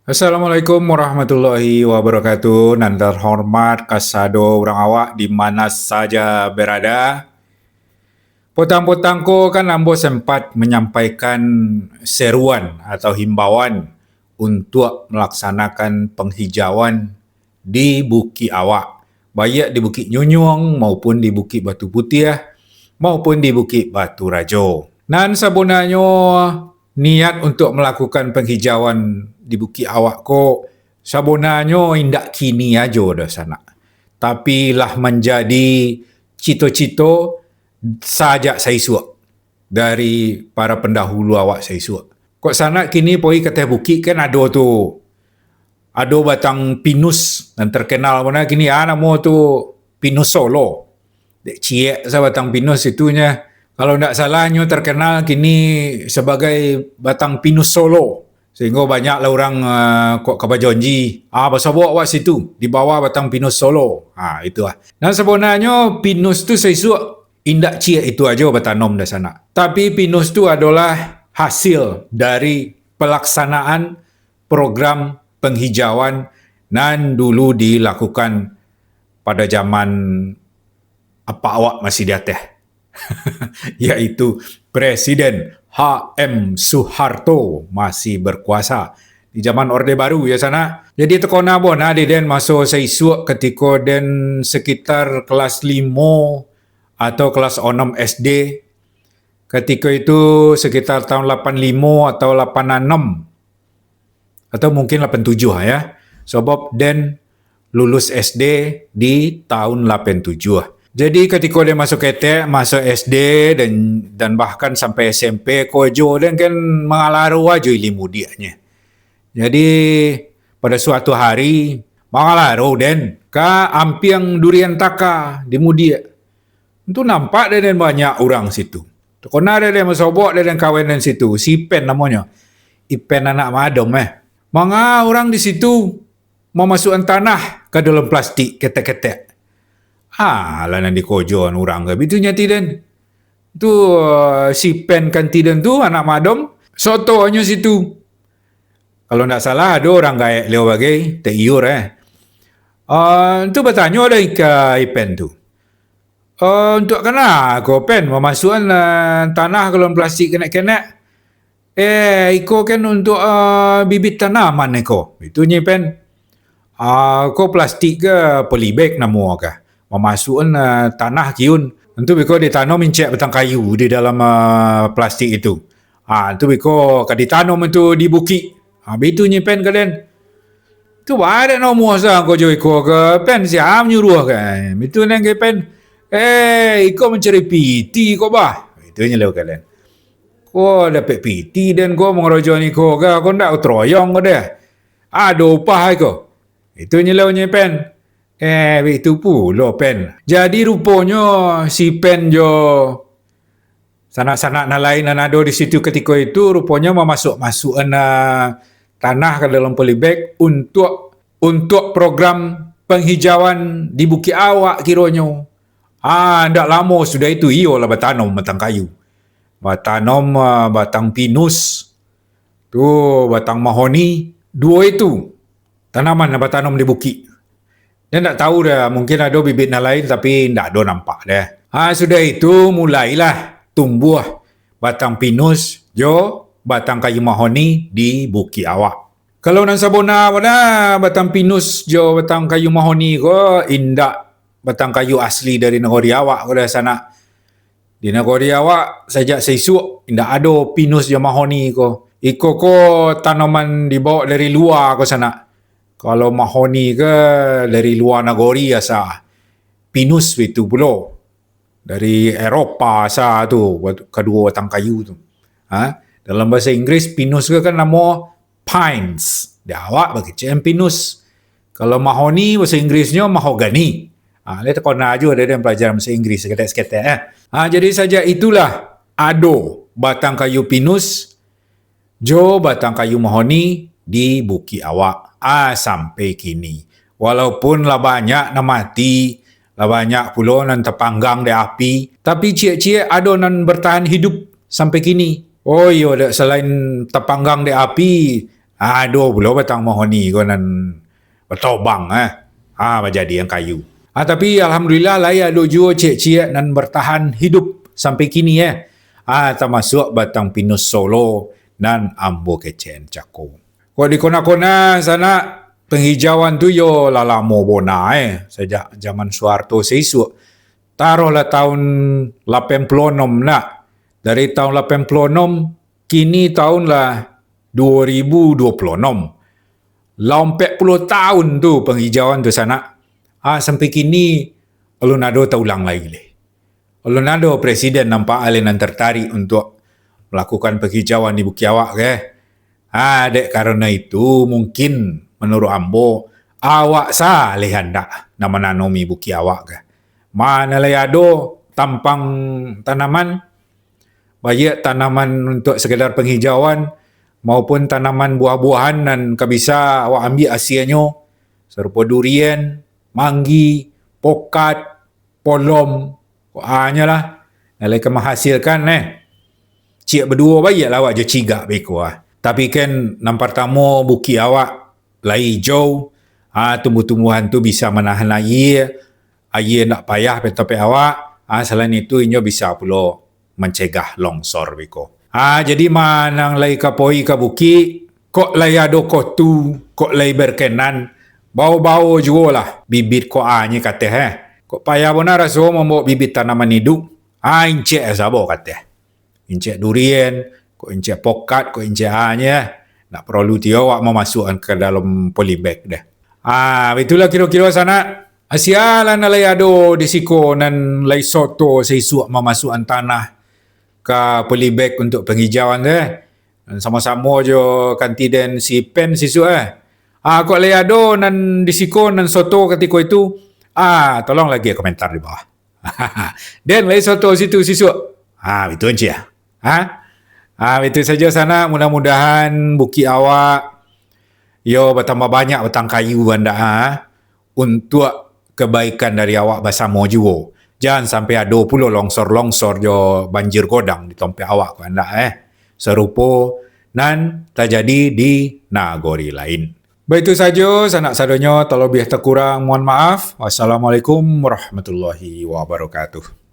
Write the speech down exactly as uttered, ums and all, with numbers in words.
Assalamualaikum warahmatullahi wabarakatuh. Nan terhormat kasado urang awak di mana saja berada. Potang-potang ko kan ambo sempat menyampaikan seruan atau himbauan untuk melaksanakan penghijauan di bukik awak, baiak di Bukik Nyunyuang maupun di Bukik Batu Putiah maupun di Bukik Batu Rajo. Nan sabonanyo niat untuk melakukan penghijauan di bukik awak ko sabonanyo indak kini ajo doh sanak, tapi lah manjadi cito-cito sajak saisuak dari para pendahulu awak saisuak. Kok sanak kini poi ka ateh bukik kan ado tu, ado batang pinus nan terkenal bana kini, ah, namo tu pinus Solo. Dek ciek sa batang pinus itu nyo. Kalau ndak salah nyo terkenal kini sebagai batang pinus Solo. Sehingga banyaklah urang, ah, kok ka bajonji, "Ah, basobok awak situ, di bawah batang pinus Solo." Ah, itu lah. Nah, sebenarnyo pinus tu saisuak indak ciek itu ajo batanom doh sanak. Tapi pinus tu adolah hasil dari pelaksanaan program penghijauan nan dulu dilakukan pada zaman apak awak masih di ateh, yaitu Presiden H M Soeharto masih berkuasa di zaman Orde Baru, ya sanak. Jadi, tokona bona di den maso saisuak katiko den sekitar kelas limo atau kelas onom S D. Katiko itu sekitar tahun lapan limo atau lapan anam, atau mungkin lapan tujuh, ya. Sabab den lulus S D di tahun lapan tujuh. Jadi, katiko den maso ketek, maso S D, dan, dan bahkan sampai S M P ko jo, den kan mangalaro ajo ilimu diaknyo. Jadi, pada suatu hari, mangalaro den ka Ampiang Durian Taka di Mudiak. Tu nampak dek den banyak urang situ. Takona dek den, masobok dek den kawan den situ, si Ipen namonyo. Ipen anak Madom, eh. Manga urang di situ mamasuakan tanah ka dalam plastik ketek-ketek. Alah, nan dikojoan urang ka bitu nyati den. Tu, eh, si Ipen kanti den tu, anak Madom, sotonyo situ. Kalau ndak salah, ado urang gaek liau bagai, Tek Iyur, eh. Ah, tu batanyo dek ka Ipen tu. "Eh, untuak kana ko, Pen, mamasuakan, eh, tanah ka dalam plastik kenek-kenek?" "Eh, iko kan untuak, eh, bibit tanaman iko." Itu nyo Ipen. "Ah, ko plastik ka polybag namo ka. Mamasuakan, eh, tanah kiun. Untuak biko ditanom incek batang kayu di dalam, eh, plastik itu. Ah, untuak biko ka ditanom itu di bukik." Ah, bitu nyo Ipen ka den. Tu barek namuah sa ko jo iko ka, Pen, sia manyuruah ka. Bitu den ka Ipen. "Eh, iko mancari piti ko, bah." Bitu nyo lo ka den. "Ko dapek piti den ko mangarajoan iko ka, ko ndak troyong ko deh. Ado upah iko." Itu nyo lo nyo Ipen. Eh, bitu pulo Pen. Jadi ruponyo si Pen jo sanak-sanak nan lain nan ado di situ katiko itu, ruponyo mamasuak-masuakan, ah, tanah ka dalam polybag untuak, untuak program penghijauan di bukik awak kironyo. Ah, ndak lamo sudah itu, iyo lah batanom batang kayu. Batanom, ah, batang pinus, tu batang mahoni, duo itu tanaman nan batanom di bukik. Nyo ndak tahu doh, mungkin ado bibit nan lain, tapi ndak ado nampak doh. Ha, sudah itu, mulailah tumbuah batang pinus jo batang kayu mahoni di bukik awak. Kalau nan sabana bana, batang pinus jo batang kayu mahoni ko indak batang kayu asli dari nagori awak ko doh, sanak. Di nagori awak, sajak saisuak indak ado pinus jo mahoni ko. Iko ko tanaman dibaok dari lua ko, sanak. Kalau mahoni ko dari lua nagori asa. Pinus itu pulo dari Eropa asa tu, kaduo batang kayu tu. Ha? Dalam bahasa Inggris, pinus ko kan namo pines. Di awak bakecek pinus. Kalau mahoni, bahasa Inggrisnyo mahogany. Ha, lai takona juo dek den pelajaran bahasa Inggris saketek-saketek, eh. Ha, jadi sajak itulah ado batang kayu pinus jo batang kayu mahoni di bukik awak, ah, sampai kini. Walaupun lah banyak nan mati, lah banyak pulo nan tapanggang dek api, tapi ciek-ciek ado nan bertahan hidup sampai kini. Oh iyo, dek, selain tapanggang dek api, Ado pulo batang mahoni ko nan batobang, eh. Ah, bajadi nan kayu. Ah, tapi alhamdulillah, lai ado juo ciek-ciek nan bertahan hidup sampai kini, eh. Ah, tamasuak batang pinus Solo nan ambo kecekan cako. Kok dikona-kona sanak, penghijauan tu yo lah lamo bona, eh. Sajak zaman Soeharto saisuak. Taruhlah tahun lapan puluah enam nak. Dari tahun lapan puluah enam, kini tahun lah dua ribu dua puluh enam. Lah ampek puluah tahun tu penghijauan tu sanak. Ah, sampai kini, alun ado taulang lai leh. Alun ado presiden nampak alai nan tertarik untuk melakukan penghijauan di Bukik Awak ke. Ah, dek karano itu, mungkin menurut ambo, awak saleh andak nan mananami Bukik Awak ke. Mano lai ado tampang tanaman, baik tanaman untuk sekedar penghijauan, maupun tanaman buah-buahan nan ka bisa awak ambiak asianyo, sarupo durian, manggi, pokat, polom, ko anyo lah, nan lai ka mahasilkan, eh. Ciek baduo baiak lah awak jo cigak beko ah. Tapi kan, nan partamo, bukik awak lai ijau, ah, tumbuh-tumbuhan tu bisa manahan aia, aia ndak payah patapek awak, ah, salain itu inyo bisa pulo mancegah longsor beko. Ah, jadi ma nan lai ka poi ka bukik, kok lai ado kotu, kok lai berkenan, bao-bao juo lah bibit ko anyo kateh, eh. Kok payah bona raso mambao bibit tanaman iduik, ah, incek sabo kateh. Incek durian, kok incek pokat, kok incek anyo, eh. Ndak paralu tiyo awak mamasuakan ka dalam polybag deh. Ah, baitulah kiro-kiro sanak. Sia lah nan lai ado di siko nan lai soto saisuak mamasuakan tanah ka polybag untuak panghijauan tu, eh. Nan samo-samo jo kanti den si Pen sisuak, eh. Ah, kok lai ado nan di siko nan soto katiko itu, ah, tolong lagi komentar di bawah. Den, lai soto situ sisuak. Ah, itu aja. Ha? Ah, itu saja sanak, mudah-mudahan bukik awak yo batambah banyak batang kayu andak, ha, untuak kebaikan dari awak basamo juo. Jan sampai ado pulo longsor-longsor jo banjir godang di tompek awak ko andak, eh. Sarupo nan tajadi di nagori lain. Baitu sajo, sanak sadonyo, talabiah takurang mohon maaf. Wassalamualaikum warahmatullahi wabarakatuh.